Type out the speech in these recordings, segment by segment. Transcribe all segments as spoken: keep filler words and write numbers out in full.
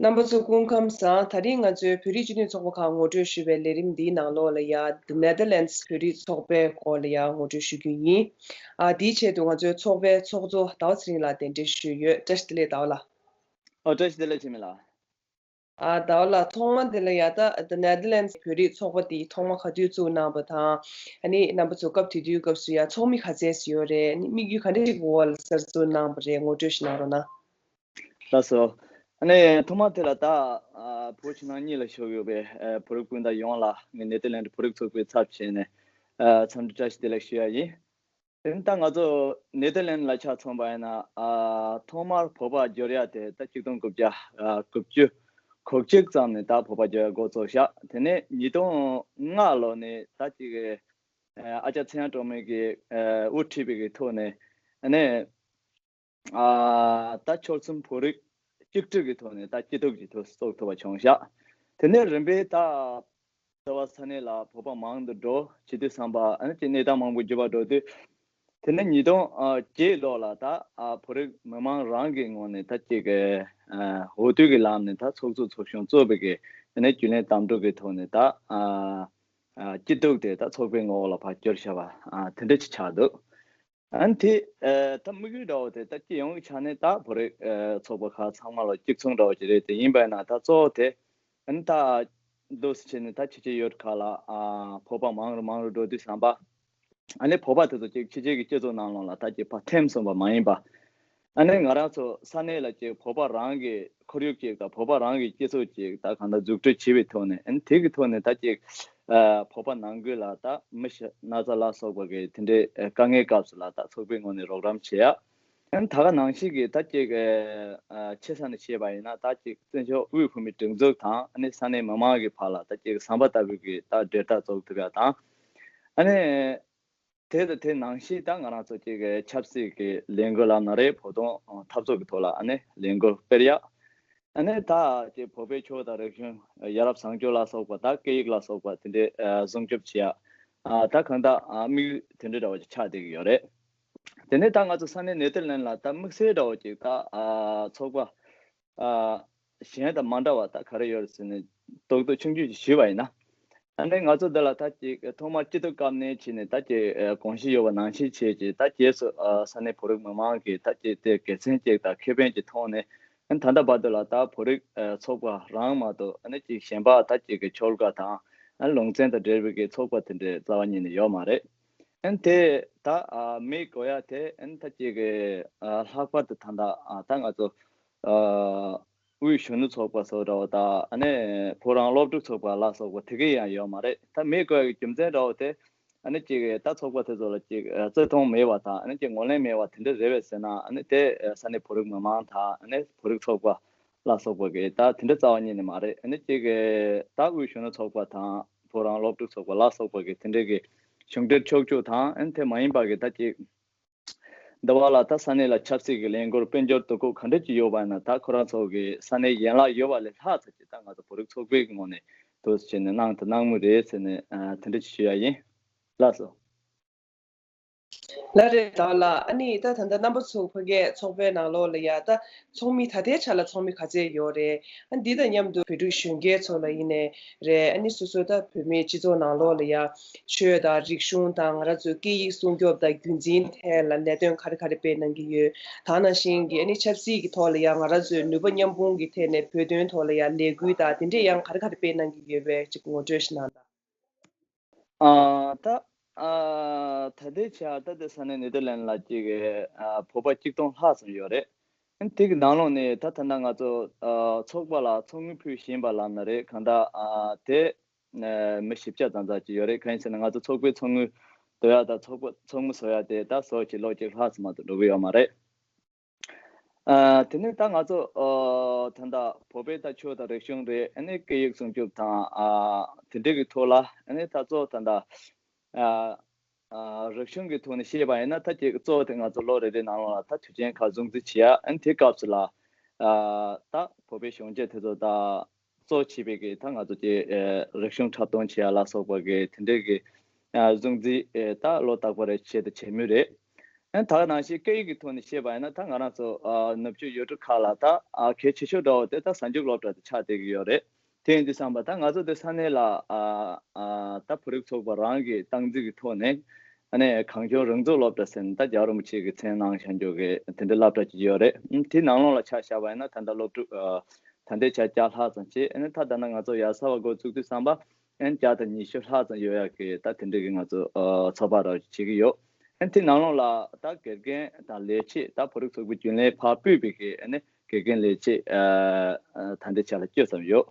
རྣམ་པ་ཚོ་སྐུ་ཁམས་བཟང་། དེ་རིང་ང་ཚོའི་བོད་རིགས་སྤྱི་མཐུན་ཚོགས་པ་ཁག་ངོ་སྤྲོད་ཞུ་བའི་ལས་རིམ་འདིའི་ནང་ལོགས་ལ་ཡ། The Netherlands བོད་རིགས་ཚོགས་པའི་སྐོར་ལ་ཡ་ངོ་སྤྲོད་ཞུ་རྒྱུ་ཡིན། ཨ། དེའི་ཆེད་དུ་ང་ཚོའི་ཚོགས་པའི་ཚོགས་གཙོ་ཟླ་བ་ཚེ་རིང་ལགས་གདན་འདྲེན་ཞུས་ཡོད། བཀྲ་ཤིས་བདེ་ལེགས་ཟླ་བ་ལགས། ཨོ། བཀྲ་ཤིས་བདེ་ལེགས་འཆི་མེད་ལགས། ཨ། ཟླ་བ་ལགས། ཐོག་མ་དེ་ལ་ཡ། ད་The Netherlands བོད་རིགས་ཚོགས་པ་འདི་ཐོག་མ་ག་དུས་བཙུགས་གནང་བ་དང་། ཨ་ནི་རྣམ་པ་ཚོ་སྐབས་དེ་དུས་སྐབས་སུ་ཡ་ཚོགས་མི་ག་ཚད་ཡོད་རེད། ཨ་ནི་དམིགས་ཡུལ་ག་འདྲ་ཞིག་འོག་ལ་གསར་འཛུགས་གནང་བ་རེད། ངོ་སྤྲོད་ཞིག་གནང་རོགས་གནང་། ལགས་སོ། ཨ་ནི་ཐོག་མ་དེ་ལ་ད་ཨ་བོད་ཕྱི་ནང་གཉིས་ལ་བཞུགས་ཡོད་པའི་ཨ་བོད་རིགས་སྤུན་ཟླ་ཡོངས་ལ་ངས་ནེ་ཐར་ལན་བོད་རིགས་ཚོགས་པའི་ཚབ་བྱས་ནས་ཨ་འཚམས་འདྲི་བཀྲ་ཤིས་བདེ་ལེགས་ཞུ་ཡ་ཡིན། དེ་ནི་ད་ང་ཚོ་ནེ་ཐར་ལན་ལ་ཆ་མཚོན་པ་ཡིན་ན། ཨ་ཐོག་མར་བོད་པ་འབྱོར་ཡ་དེ་ད་ཆིག་སྟོང་དགུ་བརྒྱ་ཨ་དགུ་བཅུ་གོ་གཅིག་ཙམ་ནས་ད་བོད་པ་འབྱོར་ཡ་འགོ་བཙུགས་ཤག་དེ་ནས་ཉིས་སྟོང་ལྔ་ལོ་ནས་ད་ཅིག་ཨ་ཨ་ཅག་ཚེ་དབང་སྒྲོལ་མ་གིས་ཨ་དབུ་ཁྲིད་པའི་གི་ཐོག་ནས། ཨ་ནས་ཨ་ད་ཆོལ་གསུམ་བོད་རིགས་གཅིག་སྒྲིལ་གྱི་ཐོག་ནས་ད་སྐྱིད་སྡུག་གི་ཐོག་ཚོགས་ཐུབ་པ་བྱུང་ཤག་དེ་ནས་རིམ་པས་ད་ཟླ་བ་ས་གནས་ལ་བོད་པ་མང་དུ་འགྲོ་བྱེད་དུས་ཙམ་པ། ཨ་ནི་ཅིག་གནས་སྟངས་མང་པོ་འགྱུར་བ་འགྲོ་དུས། དེ་ནས་ཉིས་སྟོང་བརྒྱད་ལོ་ལ་ད་ཨ་བོད་རིགས་མི་མང་རང་གི་ངོས་ནས་ད་ཅིག་གི་ཨ་འོས་བསྡུ་གི་ལམ་ནས་ད་ཚོགས་གཙོ་ཚོགས་གཞོན་གཙོས་པའི་གི་དེ་ནས་རྒྱུན་ལས་དམ་ཕྲུག་གི་ཐོག་ནས་ད་ཨ་ཨ་སྐྱིད་སྡུག་དེ་ད་ཚོགས་པའི་ངོ་བོ་ལ་ཕར་བསྒྱུར་བཞག་པ་ཨ་དེ་འདྲ་ཅིག་ཆགས་འདུག་ཨ་ནི་དེ་ཨ་ད་དམིགས་ཡུལ་འདྲ་བོ་དེ་ད་སྤྱི་ཡོངས་ཀྱི་ཆ་ནས་ད་བོད་རིགས་ཨ་ཚོགས་པ་ཁག་ཚང་མ་ལ་གཅིག་མཚུངས་འདྲ་བོ་ཅིག་རེད། དེ་ཡིན་པ་ཡིན་ན་ད་གཙོ་བོ་དེ་ཨ་ནི་ད་འདུག་སེ་བྱས་ནས་ད་ཕྱི་རྒྱལ་ཡུལ་ཁག་ལ་ཨ་བོད་པ་མང་རུ་མང་རུ་འགྲོ་དུས་ཙམ་པ། ཨ་ནི་བོད་པ་དེ་ཚོ་ཅིག་ཕྱི་རྒྱལ་གྱི་སྤྱི་ཚོགས་ནང་ལོགས་ལ་ད་ཅིག་ཕར་འཐེན་སོང་བ་མ་ཡིན་པ། ཨ་ནི་ང་རང་ཚོ་ས་གནས་ལ་ཅིག་བོད་པ་རང་གི་ཁོར་ཡུག་ཅིག་དང་བོད་པ་རང་གི་སྤྱི་ཚོགས་ཅིག་ད་གང་ལྟར་འཛུགས་སྐྲུན་བྱེད་པའི་ཐོག་ནས། ཨ་ནི་དེ་གི་ཐོག་ནས་ད་ཅིག་ཨ་བོད་པ་ནང་ཁུལ་ལ་ད་མི་ཤི་ན་ཚ་ལ་སོགས་པ་གི་དེ་འདྲའི་ཨ་དཀའ་ངལ་སྐབས་སུ་ལ་ད་ཚོགས་པའི་ངོས་ནས་རོགས་རམ་བྱེད་ཡ། ཨ་ནི་ད་ག་ནང་བཞིན་གྱི་ད་ཅིག་ཨ་ཆེ་ས་ནས་བཤད་པ་ཡིན་ན། ད་ཅིག་བཙན་བྱོལ་དབུས་བོད་མིའི་སྒྲིག་འཛུགས་དང་། ཨ་ནི་ས་གནས་མི་མང་གི་བར་ལ་ད་ཅིག་ཟམ་པ་ལྟ་བུའི་གི་ད་འབྲེལ་ཐག་བཙུགས་ཐུབ་ཡ་དང་། ཨ་ནི་དེ་དང་དེ་ནང་བཞིན་ད་ང་རང་ཚོ་ཅིག་ཆབ་སྲིད་ཀྱི་ལས་འགུལ་ལབ་ན་རེད། བོད་དོན་འཐབ་རྩོད་ཀྱི་ཐོག་ལ་ཨ་ནི་ལས་འགུལ་སྤེལ་ཡ། ཨ་ནི་ད་ཅིག་བོད་པའི་ཆོས་དང་རིག་གཞུང་ཡ་རབས་བཟང་སྤྱོད་ལ་སོགས་པ། ད་སྐད་ཡིག་ལ་སོགས་པ་དེ་འདྲའི་སྲུང་སྐྱོབ་བྱེད་ཡ། ད་གང་ལྟར་དམིགས་ཡུལ་དེ་འདྲ་འདྲ་བོ་ཅིག་ཆགས་བསྡད་ཀྱི་ཡོད་རེད། དེ་ནས་ད་ང་ཚོ་ས་གནས་ནེ་ཐར་ལན་ལ་ད་དམིགས་བསལ་འདྲ་བོ་ཅིག་ད་ཚོགས་པ་ཨ་གཞན་དང་མ་འདྲ་བ་ད་ག་རེ་ཡོད་རེད་ཟེར་ནས་རྡོག་རྡོག་ཆུང་ཆུང་ཞིག་ཞུས་པ་ཡིན་ན། ཨ་ནི་ང་ཚོ་འདི་ལ་ད་ཅིག་ཐོག་མར་སྐྱིད་སྡུག་སྐབས་ནས་བྱས་ནས་ད་ཅིག་ཨ་གོམས་གཤིས་ཡོད་པ་ནང་བཞིན་བྱས་ཅིག་ད་རྗེས་སུ་ཨ་ས་གནས་བོད་རིགས་མི་མང་གིས་ད་ཅིག་དེ་དགེ་མཚན་ཅིག་དང་ཁེ་ཕན་ཅིག་མཐོང་ནས། ཨ་ནི་ད་ལྟ་བར་དུ་ལ་ད་བོད་རིགས་ཨ་ཚོགས་པ་རང་མ་གཏོགས། ཨ་ནི་ཅིག་གཞན་པ་ད་ཅིག་གི་ཆོལ་ཁ་དང་ཨ་ནི་ལུང་ཚན་དང་འབྲེལ་བའི་གི་ཚོགས་པ་དེ་འདྲའི་རྩ་བ་ཉིད་ནས་ཡོད་མ་རེད། ཨ་ནི་དེ་ད་ཨ་མི་དགོས་ཡ་དེ། ཨ་ནི་ད་ཅིག་གི་ཨ་ལྷག་པར་དུ་ད་ལྟ་ཨ་ད་ང་ཚོ་ཨ་དབུས་གཞོན་ནུ་ཚོགས་པ་སོགས་འདྲ་བོ་དང་། ཨ་ནི་བོད་རང་སློབ་ཕྲུག་ཚོགས་པ་ལ་སོགས་པ་དེ་གི་ཡང་ཡོད་མ་རེད། ད་མི་དགོས་ཡ་གི་རྒྱུ་མཚན་འདྲ་བོ་དེ། ཨ་ནི་ཅིག་ད་ཚོགས་པ་དེ་ཚོ་ལ་ཅིག་ཨ་བརྩི་མཐོང་མེད་པ་དང་། ཨ་ནི་ཅིག་ངོས་ལེན་མེད་པ་དེ་འདྲ་རེད་པས་ཟེར་ན། ཨ་ནི་དེ་ཨ་ས་གནས་བོད་རིགས་མི་མང་དང་། ཨ་ནི་བོད་རིགས་ཚོགས་པ་ལ་སོགས་པ་གི་ད་དེ་འདྲ་རྩ་བ་ཉིད་ནས་མ་རེད། ཨ་ནི་ཅིག་ད་དབུས་གཞོན་ནུ་ཚོགས་པ་དང་བོད་རང་སློབ་ཕྲུག་ཚོགས་པ་ལ་སོགས་པ་གི་དེ་འདྲ་གི་གཞུང་འབྲེལ་ཕྱོགས་བཅུ་དང་། ཨ་ནི་དེ་མ་ཡིན་པ་གི་ད་ཅིག་འདི་བ་ལ་ད་ས་གནས་ལ་ཆབ་སྲིད་ཀྱི་ལས་འགུལ་དཔལ་འབྱོར་དོ་ཁུར་ག་འདྲ་ཅིག་ཡོད་པ་ཡིན་ན། ད་ཁོ་རང་ཚོ་གི་ས་གནས་ཡན་ལག་ཡོད་པ་ལས་ལྷག་ཙམ་ཅིག་ད་ང་ཚོ་བོད་རིགས་ཚོགས་པའི་ངོས་ནས་འདུག་སེ་བྱས་ནས་གནང་དང་གནང་མུས་རེད་ཟེར་ནས་ཨ་དེ་འདྲ་ཅིག་ཞུ་ཡ་ཡིན། ལགས་སོ། ལགས་རེད། ད་ལ་ཨ་ནི་ད་ད་ལྟ་རྣམ་པ་ཚོ་ཕ་གིའི་ཚོགས་པའི་ནང་ལོགས་ལ་ཡ་ད་ཚོགས་མི་ད་ལྟའི་ཆ་ལ་ཚོགས་མི་ག་ཚད་ཡོད་རེད། ཨ་འདི་དང་མཉམ་དུ་བོད་ཕྲུག་གཞོན་སྐྱེས་ཚོ་ལ་ཡིན་ནའི་རེད། ཨ་ནི་སོ་སོ་ད་བོད་མིའི་སྤྱི་ཚོགས་ནང་ལོགས་ལ་ཡ་ཆོས་དང་རིག་གཞུང་དང་ང་རང་ཚོའི་སྐད་ཡིག་སྲུང་སྐྱོབ་དང་རྒྱུན་འཛིན་ཐད་ལ་ལས་དོན་ག་རེ་ག་རེ་སྤེལ་གནང་གི་ཡོད། ད་ནང་བཞིན་གྱི་ཨ་ནི་ཆབ་སྲིད་ཀྱི་ཐོག་ལ་ཡ་ང་རང་ཚོའི་ནུས་པ་མཉམ་སྤུངས་ཀྱི་ཐད་ནས་བོད་དོན་ཐོག་ལ་ཡ་ལས་འགུལ་དང་དེ་འདྲས་ཡང་ག་རེ་ག་རེ་སྤེལ་གནང་གི་ཡོད་པའི་ཅིག་ངོ་སྤྲོད་ཞིག་གནང་དང་། ཨ་ད་ཨ་ད་ལྟའི་ཆར་ད་ལྟའི་ས་གནས་ནེ་ཐར་ལན་ལ་ཅིག་ཨ་བོད་པ་གཅིག་སྟོང་ལྷག་ཙམ་ཡོད་རེད། དེ་གི་ནང་ལོགས་ནས་ད་ད་ལྟ་ང་ཚོ་ཨ་ཚོགས་པ་ལ་ཚོགས་དངུལ་ཕུལ་བཞིན་པ་ལབ་ན་རེད། གང་ལྟར་ཨ་དེ་ཨ་མི་བཞི་བརྒྱ་ཙམ་ཙམ་ཅིག་ཡོད་རེད། གང་ཡིན་ཟེར་ན་ང་ཚོ་ཚོགས་པའི་ཚོགས་དངུལ་བསྡུ་ཡ་དང་ཚོགས་པ་ཚོགས་མི་བཟོ་ཡ་དེ་ད་བཟོ་བྱས་ལོ་གཅིག་ལྷག་ཙམ་མ་གཏོགས་འགྲོ་གི་ཡོད་མ་རེད། ཨ་དེ་ནས་ད་ང་ཚོ་ཨ་ད་ལྟ་བོད་པའི་ད་ཆོས་དང་རིག་གཞུང་རེད། ཨ་ནི་སྐད་ཡིག་སྲུང་སྐྱོབ་དང་ཨ་དེ་འདྲའི་གི་ཐོག་ལ། ཨ་ནི་ད་གཙོ་བོ་ད་ལྟ་ཨ་ཨ་རིག་གཞུང་གི་ཐོག་ནས་བཤད་པ་ཡིན་ན། ད་ཅིག་གཙོ་བོ་དེ་ང་ཚོ་ལོ་རེ་རེ་ནང་ལོགས་ལ་ད་དུས་ཆེན་ཁག་སྲུང་བརྩི་བྱེད་ཡ། ཨ་ནི་དེ་སྐབས་སུ་ལ་ཨ་ད་བོད་པའི་གཞོན་སྐྱེས་དེ་ཚོ་ད་གཙོ་བྱས་པའི་གི་ད་ང་ཚོ་ཅིག་ཨ་རིག་གཞུང་འཁྲབ་སྟོན་བྱེད་ཡ་ལ་སོགས་པ་གི་དེ་འདྲའི་གི་ཨ་སྲུང་བརྩི་ཨ་ད་ལོ་རྟག་པར་བྱས་དང་བྱེད་མུས་རེད། ཨན་ད་ག་ནང་བཞིན་སྐད་ཡིག་གི་ཐོག་ནས་བཤད་པ་ཡིན་ན་ད་ང་རང་ཚོ་ཨ་ནུབ་ཕྱོགས་ཡུལ་གྲུ་ཁག་ལ་ད་ཨ་གལ་ཆེ་ཤོས་འདྲ་བོ་དེ་ད་གཟའ་མཇུག་སློབ་གྲྭ་དེ་ཆགས་བསྡད་ཀྱི་ཡོད་རེད། དེ་ཡིན་དུས་ཙམ་པ་ད་ང་ཚོ་དེ་ས་གནས་ལ་ཨ་ཨ་ད་བོད་རིགས་ཚོགས་པ་རང་གི་སྟངས་འཛིན་གྱི་ཐོག་ནས་ཨ་ནི་གངས་ལྗོངས་རང་བཙན་སློབ་གྲྭ་ཟེར་ནས་ད་རྒྱལ་བ་རིན་པོ་ཆེ་གི་མཚན་གནང་བཞག་རྒྱུ་གི་དེ་འདྲའི་སློབ་གྲྭ་ཅིག་ཡོད་རེད། ཨ་དེ་ནང་ལོགས་ལ་ཆ་བཞག་པ་ཡིན་ན་ད་ལྟ་སློབ་ཕྲུག་ཨ་ད་ལྟའི་ཆ་བརྒྱ་ལྷག་ཙམ་བྱས། ཨ་ནི་ད་ད་ནང་ང་ཚོ་ཡར་ས་བ་འགོ་བཙུགས་དུས་ཙམ་པ། ཨན་བརྒྱ་དང་ཉི་ཤུ་ལྷག་ཙམ་ཡོད་ཡག་གི་ད་དེ་འདྲ་གི་ང་ཚོ་ཨ་ཚོགས་པ་ར་བྱེད་ཀྱི་ཡོད། ཨན་དེ་ནང་ལོགས་ལ་ད་དགེ་རྒན་དང་ལས་བྱེད་ད་བོད་རིགས་ཚོགས་པའི་རྒྱུན་ལས་ཕར་སྤོས་པའི་གི་ཨ་ནི་དགེ་རྒན་ལས་བྱེད་ཨ་ཨ་ད་ལྟའི་ཆ་ལ་བཅུ་ཙམ་ཡོད།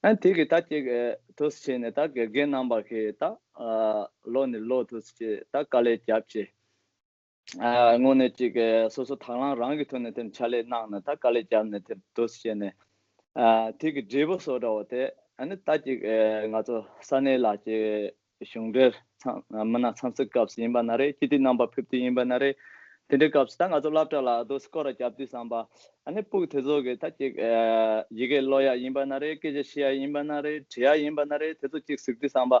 ཨན་དེ་གི་ད་ཅིག་ཨ་དུས་བྱས་ནས་ད་དགེ་རྒན་རྣམ་པ་གི་ད་ཨ་ལོ་ནས་ལོ་དུས་བྱས་ད་དཀའ་ལས་བརྒྱབ་བྱས། ཨ་དངོས་གནས་ཅིག་གི་སོ་སོ་དང་བླངས་རང་གི་ཐོག་ནས་དེར་ཕྱག་ལས་གནང་ནས་ད་དཀའ་ལས་བརྒྱབ་ནས་དེར་འདུག་བྱས་ནས་ཨ་དེ་གི་འབྲས་བུ་སོགས་འདྲ་བོ་དེ་ཨ་ནི་ད་ཅིག་ཨ་ང་ཚོ་ས་གནས་ལ་ཅིག་གཞུང་འབྲེལ་འཚམས་མི་སྣ་འཚམས་གཟིགས་སྐབས་སུ་ཡིན་པ་ན་རེད། སྤྱི་འཐུས་རྣམ་པ་ཕེབས་དུས་ཡིན་པ་ན་རེད། དེ་འདྲའི་སྐབས་སུ་ད་ང་ཚོ་སློབ་གྲྭ་ལ་འདུག་སྐོར་ར་བརྒྱབ་དུས་ཙམ་པ་ཨ་ནི་ཕྲུ་གུ་དེ་ཚོ་གི་ད་ཅིག་ཨ་ཡི་གེ་ཀློག་ཡག་ཡིན་པ་ན་རེད། སྐད་ཆ་བཤད་ཡག་ཡིན་པ་ན་རེད། བྲིས་ཡག་ཡིན་པ་ན་རེད། དེ་ཚོ་ཅིག་གཟིགས་དུས་ཙམ་པ།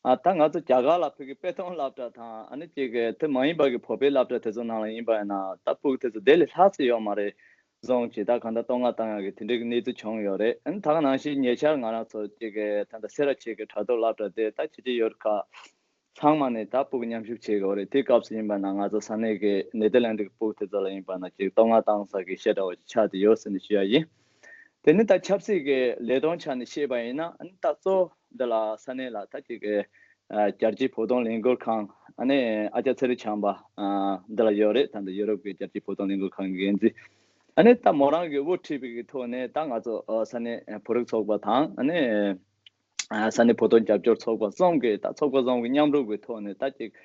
ཨ་ད་ང་ཚོ་རྒྱ་གར་ལ་ཕ་གི་དཔེ་སྟོན་སློབ་གྲྭ་དང་ཨ་ནི་ཅིག་གི་དེ་མ་ཡིན་པ་གི་བོད་པའི་སློབ་གྲྭ་དེ་ཚོ་ནང་ལ་ཡིན་པ་ཡིན་ན་ད་ཕྲུ་གུ་དེ་ཚོ་དེ་ལས་ལྷག་ཙམ་ཡོད་མ་རེད། བཟང་ཅིག་ད་གང་ལྟར་བསྟོད་བསྔགས་བཏང་ཡག་གི་དེ་འདྲའི་གི་གནས་ཚུལ་བྱུང་ཡོད་རེད། ཨ་ནི་ད་ག་ནང་བཞིན་ཉེ་ཆར་ང་རང་ཚོ་ཅིག་གི་ད་ལྟ་སེ་ར་བྱེས་ཀྱི་དྲ་ཐོག་སློབ་གྲྭ་དེ་ད་ཕྱི་རྒྱལ་ཡུལ་ཁག་ཚང་མ་ནས་ད་ཕྲུ་གུ་མཉམ་ཞུགས་བྱེད་དགོས་རེད། དེ་སྐབས་སུ་ཡིན་པ་ན་ང་ཚོ་ས་གནས་ཀྱི་ནེ་དར་ལན་ཌི་གི་ཕྲུ་གུ་དེ་ཚོ་ལ་ཡིན་པ་ན་ཅིག་བསྟོད་བསྔགས་བཏང་ས་གི་གཞི་འདྲ་བོ་ཅིག་ཆགས་བསྡད་ཡོད་ཟེར་ནས་ཞུ་ཡག་ཡིན། དེ་ནི་ད་ཆབ་སྲིད་ཀྱི་ལས་དོན་ཆ་ནས་བཤད་པ་ཡིན་ན་ཨ་ནི་ད་གཙོ་བོ་འདི་ལ་ས་གནས་ལ་ད་ཅིག་གི་ཨ་རྒྱལ་སྤྱིའི་བོད་དོན་ལས་འགུལ་ཁང་ཨ་ནི་ཨ་ཅག་ཚེ་རིང་བྱམས་པ་ཨ་འདི་ལ་ཡོད་རེད། ད་འདི་ཡུ་རོབ་ཀྱི་རྒྱལ་སྤྱིའི་བོད་དོན་ལས་འགུལ་ཁང་གི་འགན་འཛིན། ཨ་ནི་ད་མོ་རང་གི་དབུ་ཁྲིད་པའི་གི་ཐོག་ནས་ད་ང་ཚོ་ཨ་ས་གནས་བོད་རིགས་ཚོགས་པ་དང་ཨ་ནི་ཨ་ས་གནས་བོད་དོན་རྒྱབ་སྐྱོར་ཚོགས་པ་གསུམ་གྱི་ད་ཚོགས་པ་གསུམ་གྱི་མཉམ་རུབ་ཀྱི་ཐོག་ནས་ད་ཅིག་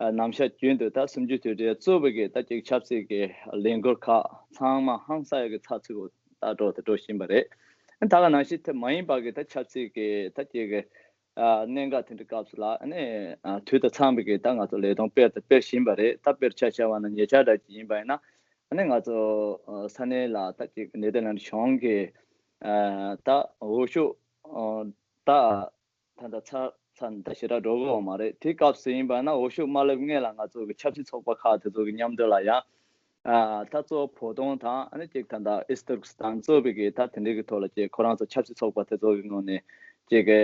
ཨ་ནམ་ཞག་རྒྱུན་དུ་ད་གསུམ་བཅུའི་དུས་དྲན་གཙོས་པའི་གི་ད་ཅིག་ཆབ་སྲིད་ཀྱི་ལས་འགུལ་ཁག་ཚང་མ་ཧང་སང་ཡག་གི་ཚགས་ཚུད་པོ་ད་འགྲོ་དང་འགྲོ་བཞིན་པ་རེད། ད་ག་ནང་བཞིན་དེ་མ་ཡིན་པ་གི་ད་ཆབ་སྲིད་ཀྱི་ད་ཅིག་གི་ཨ་གནད་འགག་དེ་འདྲའི་སྐབས་སུ་ལ་ཨ་ནི་ཨ་དུས་དང་འཚམས་པའི་གི་ད་ང་ཚོ་ལས་དོན་སྤེལ་དང་སྤེལ་བཞིན་པ་རེད། ད་དཔེར་ཆ་བཞག་པ་ན་ཉེ་ཆར་འདྲ་ཅིག་ཡིན་པ་ཡིན་ན་ཨ་ནི་ང་ཚོ་ཨ་ས་གནས་ལ་ད་ཅིག་ནེ་དར་ལན་ཌི་གཞུང་གི་ཨ་ད་འོས་ཤོག་ཨ་ད་ད་ལྟ་ཚར་ཚར་ནས་ད་ཞེ་དྲག་འགྲོ་གི་ཡོད་མ་རེད། དེའི་སྐབས་སུ་ཡིན་པ་ན་འོས་ཤོག་མ་སླེབས་སྔོན་ལ་ང་ཚོ་གི་ཆབ་སྲིད་ཚོགས་པ་ཁག་དེ་ཚོ་གི་མཉམ་དུ་ལ་ཡང་ཨ་ད་གཙོ་བོ་བོད་དོན་དང་ཨ་ནི་ཅིག་ད་ལྟ་ཨིས་ཏུར་ཀི་སི་ཐན་གཙོས་པའི་གི་ད་དེ་འདྲའི་གི་ཐོག་ལ་ཅིག་ཁོ་རང་ཚོ་ཆབ་སྲིད་ཚོགས་པ་དེ་ཚོ་གི་ངོས་ནས་ཅིག་གི་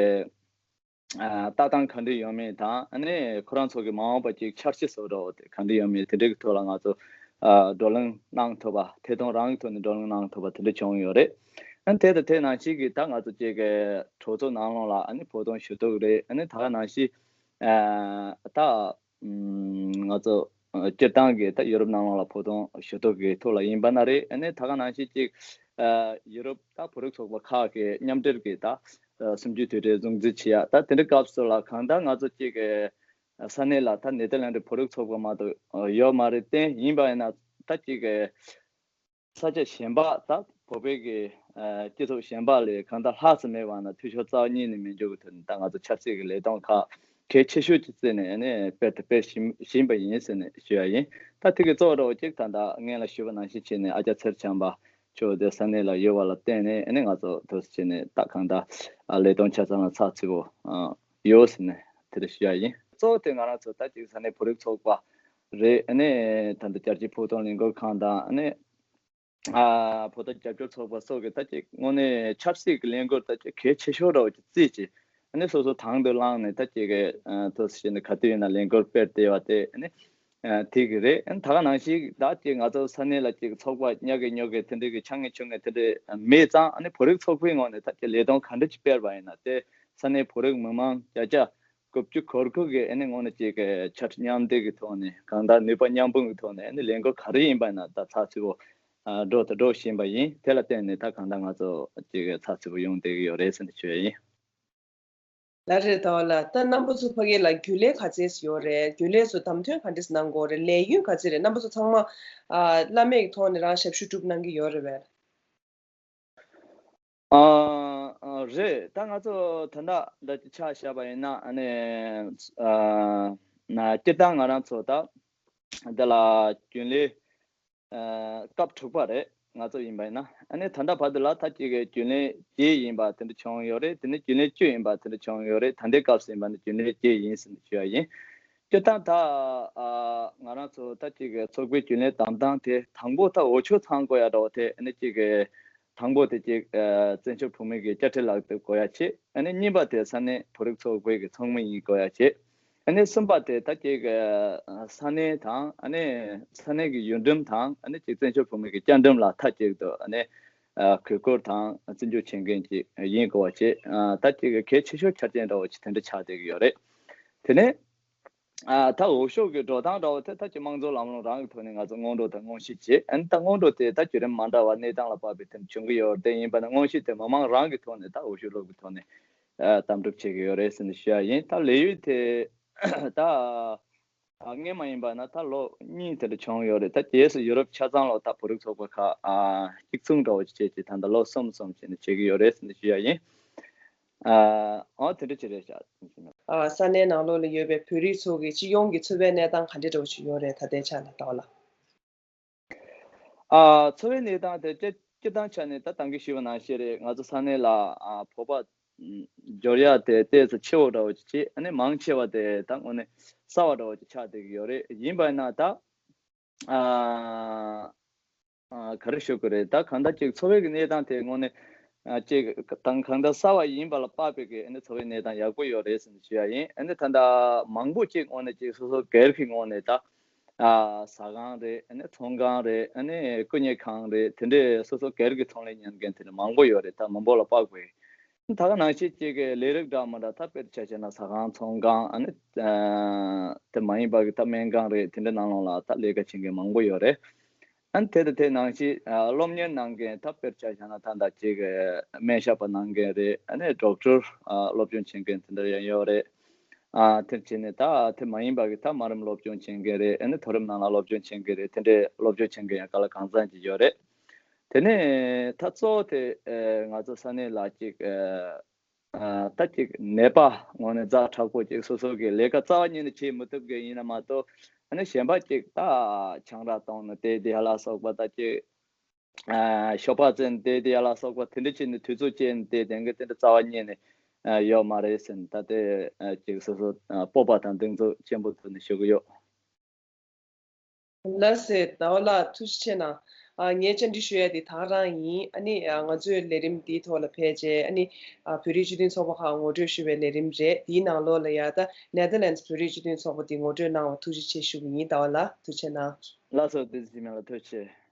ཨ་ལྟ་སྟངས་ག་འདྲ་ཡོད་མེད་དང་ཨ་ནི་ཁོ་རང་ཚོ་གི་མ་འོངས་པ་ཅིག་འཆར་གཞི་བཟོ་འདྲ་བོ་དེ་ག་འདྲ་ཡོད་མེད་དེ་འདྲའི་གི་ཐོག་ལ་ང་ཚོ་ཨ་བགྲོ་གླེང་གནང་ཐུབ་པ་ཐད་གཏོང་རང་གི་ཐོག་ནས་བགྲོ་གླེང་གནང་ཐུབ་པ་དེ་འདྲ་བྱུང་ཡོད་རེད། ཨ་ནི་དེ་དང་དེ་ནང་བཞིན་གྱི་ད་ང་ཚོ་ཅིག་གི་གྲོས་ཚོགས་ནང་ལོགས་ལ་ཨ་ནི་བོད་དོན་ཞུ་གཏུག་རེད། ཨ་ནི་ད་ག་ནང་བཞིན་ཨ་ད་ཨམ་ང་ཚོ་ཨ་སྤྱིར་བཏང་གི་ད་ཡུ་རོབ་ནང་ལོགས་ལ་བོད་དོན་ཞུ་གཏུག་གི་ཐོག་ལ་ཡིན་པ་ན་རེད། ཨ་ནི་ད་ག་ནང་བཞིན་ཅིག་ཨ་ཡུ་རོབ་ད་བོད་རིགས་ཚོགས་པ་ཁག་གི་མཉམ་འབྲེལ་གྱི་ད་ཨ་གསུམ་བཅུའི་དུས་དྲན་སྲུང་བརྩི་བྱེད་ཡག་ད་དེ་འདྲའི་སྐབས་སུ་ལ་གང་ལྟར་ང་ཚོ་ཅིག་གི་ས་གནས་ལ་ད་ནེ་དར་ལན་ཌི་བོད་རིགས་ཚོགས་པ་མ་གཏོགས་ཡོད་མ་རེད། བརྟེན་ཡིན་པ་ཡིན་ན་ད་ཅིག་གི་ས་ཆ་གཞན་པ་ད་བོད་པའི་གི་ཨ་སྤྱི་ཚོགས་གཞན་པ་ལས་གང་ལྟར་ལྷག་ཙམ་མེད་པ་ན་འཐུས་ཤོར་རྩ་བ་ཉིད་ནས་མི་འཇུག་གི་ཐོག་ནས་ད་ང་ཚོ་ཆབ་སྲིད་ཀྱི་ལས་དོན་ཁག་གལ་ཆེ་ཤོས་ཀྱི་རྩིས་ནས་ཨ་ནི་སྤེལ་དང་སྤེལ་བཞིན་བཞིན་པ་ཡིན་ཟེར་ནས་ཞུ་ཡ་ཡིན། ད་དེ་གི་གཙོ་བོ་འདྲ་བོ་གཅིག་ད་ད་སྔོན་ལ་ཞུས་པ་ནང་བཞིན་བྱས་ནས་ཨ་ཅག་ཚེ་རིང་བྱམས་པ་མཆོག་དེ་ས་གནས་ལ་ཡོད་པ་ལ་བརྟེན་ནས་ཨ་ནི་ང་ཚོ་དུས་སུ་བྱས་ནས་ད་གང་ལྟར་ཨ་ལས་དོན་ཆ་ཚང་ལ་ཚགས་ཚུད་པོ་ཨ་ཡོད་ཟེར་ནས་དེ་འདྲ་ཞུ་ཡ་ཡིན། གཙོ་བོ་དེ་ང་རང་ཚོ་ད་ཅིག་ས་གནས་བོད་རིགས་ཚོགས་པ་རེད། ཨ་ནི་ད་ལྟ་རྒྱལ་སྤྱིའི་བོད་དོན་ལས་འགུལ་ཁང་དང་ཨ་ནི་ཨ་བོད་དོན་རྒྱབ་སྐྱོར་ཚོགས་པ་སོགས་ཀྱིས་ད་ཅིག་དངོས་གནས་ཆབ་སྲིད་ཀྱི་ལས་འགུལ་ད་ཅིག་གལ་ཆེ་ཤོས་འདྲ་བོ་ཅིག་བརྩིས་ཅིག་ཨ་ནི་སོ་སོ་དང་དུ་བླངས་ནས་ད་ཅིག་གི་ཨ་ཐུགས་སུ་བཞེས་ནས་ག་དུས་ཡིན་ན་ལས་འགུལ་སྤེལ་བསྡད་པ་དེ་ཨ་ནི་ཨ་དེ་གི་རེད། ཨ་ནི་ད་ག་ནང་བཞིན་ད་ཅིག་ང་ཚོ་ས་གནས་ལ་ཅིག་ཚོགས་པ་ཉག་གི་ཉོག་གི་དེ་འདྲ་གི་ཆ་ངེ་ཆུང་ངེ་དེ་འདྲ་མེད་ཙང་ཨ་ནི་བོད་རིགས་ཚོགས་པའི་ངོས་ནས་ད་ཅིག་ལས་དོན་ག་འདྲ་ཅིག་སྤེལ་བ་ཡིན་ན་དེ་ས་གནས་བོད་རིགས་མི་མང་བརྒྱ་ཆ་དགུ་བཅུ་གོ་དགུ་གིས་ཨ་ནི་དངོས་གནས་ཅིག་གི་ཕྱར་གྲུ་མཉམ་འདེགས་ཀྱི་ཐོག་ནས་གང་ལྟར་ནུས་པ་མཉམ་སྤུངས་ཀྱི་ཐོག་ནས་ཨ་ནི་ལས་འགུལ་ག་རེ་ཡིན་པ་ཡིན་ན་ད་ཚགས་ཚུད་པོ་ཨ་འགྲོ་དང་འགྲོ་བཞིན་པ་ཡིན། དེ་ལ་བརྟེན་ནས་ད་གང་ལྟར་ང་ཚོ་ཅིག་གི་ཚགས་ཚུད་པོ་ཡོང་བསྡད་ཀྱི་ཡོད་རེད་ཟེར་ནས་ཞུ་ཡ་ཡིན། ལགས་རེད། ད་ལ་ད་རྣམ་པ་ཚོ་ཕ་གི་ལ་རྒྱུན་ལས་ག་ཚད་ཡོད་རེད། རྒྱུན་ལས་ཚོ་བདམས་ཐོན་ག་འདྲས་གནང་དགོས་རེད། ལས་ཡུན་ག་ཚད་རེད། རྣམ་པ་ཚོ་ཚང་མ་ཨ་བླ་མེད་ཀྱི་ཐོག་ནས་རང་ཞབས་ཞུ་སྒྲུབ་གནང་གི་ཡོད་རེད་པས། ཨ་ཨ་རེད། ད་ང་ཚོ་ད་ལྟ་འདྲ་ཅིག་ཆ་བཞག་པ་ཡིན་ན་ཨ་ནི་ཨ་ན་སྤྱིར་བཏང་ང་རང་ཚོ་ད་འདི་ལ་རྒྱུན་ལས་ཨ་སྐབས་དྲུག་པ་རེད། ང་ཚོ་ཡིན་པ་ཡིན་ན་ཨ་ནི་ད་ལྟ་བར་དུ་ལ་ད་ཅིག་གི་རྒྱུན་ལས་བརྒྱད་ཡིན་པ་དེ་འདྲ་བྱུང་ཡོད་རེད། དེ་ནས་རྒྱུན་ལས་བཅུ་ཡིན་པ་དེ་འདྲ་བྱུང་ཡོད་རེད། ད་ལྟའི་སྐབས་སུ་ཡིན་པ་ནི་རྒྱུན་ལས་བརྒྱད་ཡིན་ཟེར་ནས་ཞུ་ཡ་ཡིན། སྤྱིར་བཏང་ད་ཨ་ང་རང་ཚོ་ད་ཅིག་གི་ཚོགས་པའི་རྒྱུན་ལས་བདམས་སྟངས་དེ་དང་པོ་ད་འོས་ཤོག་ཚང་དགོས་ཡ་འདྲ་བོ་དེ་ཨ་ནི་ཅིག་གི་དང་པོ་དེ་ཅིག་ཨ་བཙན་བྱོལ་བོད་མི་གི་བཅའ་ཁྲིམས་ལག་དེབ་དགོས་ཡ་བྱས། ཨ་ནི་གཉིས་པ་དེ་ས་གནས་བོད་རིགས་ཚོགས་པའི་གི་ཚོགས་མི་ཡིན་དགོས་ཡ་བྱས། ཨ་ནི་གསུམ་པ་དེ་ད་ཅིག་ཨ་ས་གནས་དང་ཨ་ནི་ས་གནས་ཀྱི་ཡུལ་ཁྲིམས་དང་ཨ་ནི་ཅིག་བཙན་བྱོལ་བོད་མི་གི་བཅའ་ཁྲིམས་ལ་མཐའ་གཅིག་ཏུ་ཨ་ནི་ཨ་གུས་བཀུར་དང་བརྩི་འཇོག་བྱེད་མཁན་ཅིག་ཡིན་དགོས་པ་བྱས། ཨ་ད་ཅིག་གལ་ཆེ་ཤོས་ཆ་རྐྱེན་འདྲ་བོ་ཅིག་དེ་འདྲ་ཆགས་བསྡད་ཀྱི་ཡོད་རེད། དེ་ནས་ཨ་ད་འོས་ཤོག་གི་འགྲོ་སྟངས་འདྲ་བོ་དེ་ད་ཅིག་དམངས་གཙོ་ལམ་ལུགས་རང་གི་ཐོག་ནས་ང་ཚོ་སྔོན་འགྲོ་དང་དངོས་གཞི་བྱས། ཨ་ནི་ད་སྔོན་འགྲོ་དེ་ད་བརྒྱུད་རིམ་མ་འདྲ་བ་གནས་སྟངས་ལ་དཔག་པའི་དེ་བྱུང་གི་ཡོད་རེད། དེ་ཡིན་པ་ན་དངོས་གཞི་དེ་མི་མང་རང་གི་ཐོག་ནས་ད་འོས་ཤོག་སློག་གི་ཐོག་ནས་ཨ་གཏན་གྲུབ་བྱེད་ཀྱི་ཡོད་རེད་ཟེར་ནས་ཞུ་ཡ་ཡིན། ད་ལས་ཡུན་དེ་ད་ཨ་སྔོན་མ་ཡིན་པ་ན་ད་ལོ་གཉིས་དེ་འདྲ་བྱུང་ཡོད་རེད། ད་རྗེས་སུ་ཡུ་རོབ་ཆ་ཚང་ལོ་ད་བོད་རིགས་ཚོགས་པ་ཁག་ཨ་གཅིག་མཚུངས་འདྲ་བོ་ཅིག་བྱས་ཀྱི་ད་ལྟ་ལོ་གསུམ་གསུམ་བྱས་ནས་བྱེད་ཀྱི་ཡོད་རེད་ཟེར་ནས་ཞུ་ཡ་ཡིན། ཨ་འོ་དེ་འདྲ་ཅིག་རེད་ཤག་ཨ་ས་གནས་ནང་ལོགས་ལ་ཡོད་པའི་བོད་རིགས་ཚོ་གི་སྤྱི་ཡོངས་ཀྱི་འཚོ་བའི་གནས་སྟངས་ག་འདྲ་འདྲ་བོ་ཅིག་ཡོད་རེད་ད་ལྟའི་ཆ་ལ་ལྟ་བ་ལ། ཨ་འཚོ་བའི་གནས་སྟངས་དེ་སྤྱི་སྤྱི་བཏང་ཆ་ནས་ད་ད་གིན་ཞུས་པ་ནང་བཞིན་རེད། ང་ཚོ་ས་གནས་ལ་ཨ་ཕོར་པ་ཨམ་འབྱོར་ཡག་དེ་ཏོག་ཙམ་ཆེ་བོ་འདྲ་བོ་ཅིག་བྱས། ཨ་ནི་མང་ཆེ་བ་དེ་ད་དངོས་གནས་གསར་བ་འདྲ་བོ་ཅིག་ཆགས་བསྡད་ཀྱི་ཡོད་རེད། ཡིན་པ་ཡིན་ན་ད་ཨ་ཨ་ག་རེ་ཞུ་དགོས་རེད། ད་གང་ལྟར་ཅིག་འཚོ་བའི་གི་གནས་སྟངས་དེ་དངོས་གནས་ཨ་ཅིག་དང་གང་ལྟར་གསར་བ་ཡིན་པ་ལ་དཔག་པའི་གི་ཨ་ནི་འཚོ་བའི་གནས་སྟངས་ཡག་པོ་ཡོད་རེད་ཟེར་ནས་ཞུ་ཡ་ཡིན། ཨ་ནི་ད་ལྟ་མང་པོ་ཅིག་དངོས་གནས་ཅིག་སོ་སོ་སྒེར་གྱི་ངོས་ནས་ད་ཨ་ཟ་ཁང་རེད། ཨ་ནི་ཚོང་ཁང་རེད། ཨ་ནི་སྐུ་ཉིད་ཁང་རེད། དེ་འདྲས་སོ་སོ་སྒེར་གྱི་ཚོང་ལས་གཉེར་མཁན་དེ་འདྲ་མང་པོ་ཡོད་རེད། ད་མི་འབོར་ལ་དཔག་པའི། ད་ག་ནང་བཞིན་གཅིག་གི་ལས་རིགས་འདྲ་མི་འདྲ་ད་དཔེར་ཆ་བཞག་ན་ཟ་ཁང་ཚོང་ཁང་ཨ་ནི་ཨ་དེ་མ་ཡིན་པ་གི་ད་སྨན་ཁང་རེད། དེ་འདྲ་ནང་ལོགས་ལ་ད་ལས་ཀ་བྱེད་མཁན་མང་པོ་ཡོད་རེད། ཨ་ནི་དེ་དང་དེ་ནང་བཞིན་ཨ་སློབ་གཉེར་གནང་མཁན་ད་དཔེར་ཆ་བཞག་ན་ད་ད་གཅིག་གི་སྨན་ཞབས་པ་གནང་མཁན་རེད། ཨ་ནི་ཌོག་ཊར་ཨ་སློབ་སྦྱོང་བྱེད་མཁན་དེ་འདྲ་ཡང་ཡོད་རེད། ཨ་དེར་བྱས་ནས་ད་དེ་མ་ཡིན་པ་གི་ད་དམའ་རིམ་སློབ་སྦྱོང་བྱེད་མཁན་རེད། ཨ་ནི་མཐོ་རིམ་ནང་ལ་སློབ་སྦྱོང་བྱེད་མཁན་རེད། དེ་འདྲའི་སློབ་སྦྱོང་བྱེད་མཁན་ཡང་ག་ལ་གང་འཚམ་ཅིག་ཡོད་རེད། དེ་ནས་ད་གཙོ་བོ་དེ་ཨ་ང་ཚོ་ས་གནས་ལ་ཅིག་ཨ་ཨ་ད་ཅིག་ནད་པ་ངོས་ནས་ཛ་དྲག་པོ་ཅིག་སོ་སོ་གི་ལས་ཀ་རྩ་བ་ཉིད་ནས་བྱེད་མི་ཐུབ་མཁན་ཡིན་ན་མ་གཏོགས། ཨ་ནི་གཞན་པ་ཅིག་ད་ཆང་རག་བཏུང་ནས་དེ་དེ་ཡ་ལ་སོགས་པ་ད་ཅིག་ཨ་ཞོགས་པ་བཙལ་ནས་དེ་དེ་ཡ་ལ་སོགས་པ་དེ་འདྲ་བྱས་ནས་དུས་ཚོད་སྐྱེལ་ནས་དེ་དེང་གི་དེ་འདྲ་རྩ་བ་ཉིད་ནས་ཨ་ཡོད་མ་རེད་ཟེར་ནས། ད་དེ་ཨ་ཅིག་སོ་སོ་ཨ་སྤོབས་པ་དང་གདེང་ཚོད་ཆེན་པོ་ཐོག་ནས་ཞུ་གི་ཡོད། ལགས་སེ། ཟླ་བ་ལགས་ཐུགས་རྗེ་ཆེ་གནང་། ཨ་ངས་བཅར་འདྲི་ཞུ་ཡ་དེ་ད་ག་རང་ཡིན། ཨ་ནི་ཨ་ང་ཚོའི་ལས་རིམ་འདིའི་ཐོག་ལ་ཕེབས་རྗེས་ཨ་ནི་ཨ་བོད་རིགས་སྤྱི་མཐུན་ཚོགས་པ་ཁག་ངོ་སྤྲོད་ཞུ་བའི་ལས་རིམ་རེད། དེའི་ནང་ལོགས་ལ་ཡ་ད་ནེ་དར་ལེན་ཌི་བོད་རིགས་སྤྱི་མཐུན་ཚོགས་པ་དེ་ངོ་སྤྲོད་གནང་བ་ཐུགས་རྗེ་ཆེ་ཞུ་གི་ཡིན། ཟླ་བ་ལགས་ཐུགས་རྗེ་ཆེ་གནང་། ལགས་སོ། བདེ་སྐྱིད་ལགས་ཐུགས་རྗེ་ཆེ།